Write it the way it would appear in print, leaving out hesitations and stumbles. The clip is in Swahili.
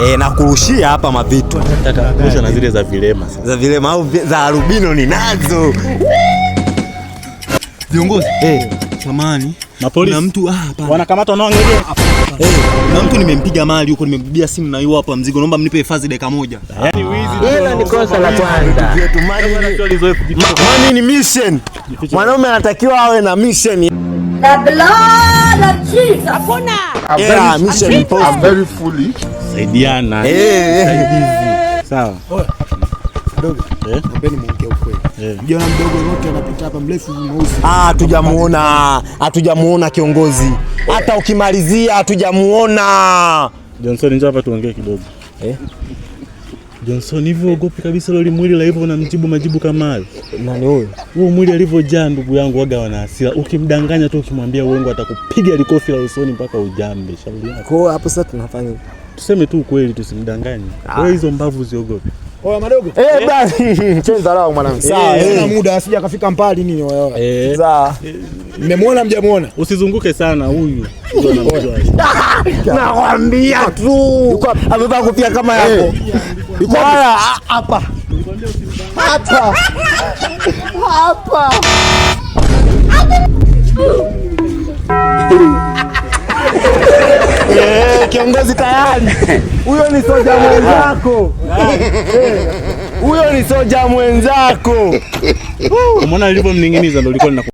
Eh, na kurushia hapa mavitu. Nataka kurusha na zile za vilema sasa. Za vilema au za albino ninazo. Viongozi, Eh, samahani. Mapolisi. Kuna mtu hapana. Wanakamata wanaoangalia. Eh, kuna mtu nimempiga mali huko, nimembibia simu na hiyo hapa mzigo. Naomba mnipe hifadhi dakika moja. Yaani wizi. Hilo ni kosa la kwanza. Vyetu money ni mission. Mwanaume anatakiwa awe na mission. The blood of Jesus. Yeah, mission impossible. Very foolish. Saidiana. Eh, Sawa. Mdogo. Eh? Naombeni muongee ukweli. Eh. Mjana mdogo yote anapita hapa mrefu mweusi. Ah, hatujamuona, hatujamuona kiongozi. Hata ukimalizia hatujamuona. Johnson, njoo hapa tuongee kidogo. Eh? Johnson, hivi ogopi kabisa loli mwili la hivyo unamjibu majibu kama hayo? Nani huyo? Huo mwili alivyojaa ndugu yangu waga wana hasira. Ukimdanganya tu ukimwambia uongo atakupiga likofi la usoni mpaka ujambe. Shauri yako. Kwa hiyo hapo sasa tunafanya. Tuseme tu ukweli, tusimdanganye. Wewe hizo mbavu ziogope. Oya madogo. Eh, basi, cheza lao mwanangu. Sawa, Sina eh. muda asija akafika mbali nini oya. Eh. Sawa. Mmemwona mjamuona? Usizunguke sana huyu. Ndio anamjua. Nakwambia tu. Amevaa kofia kama yako. Yuko hapa. Hapa. Hapa. Eh, kiongozi tayari. Huyo ni soja mwenzako. Eh, huyo ni soja mwenzako. Umeona alivyomning'iniza ndio ulikuwa.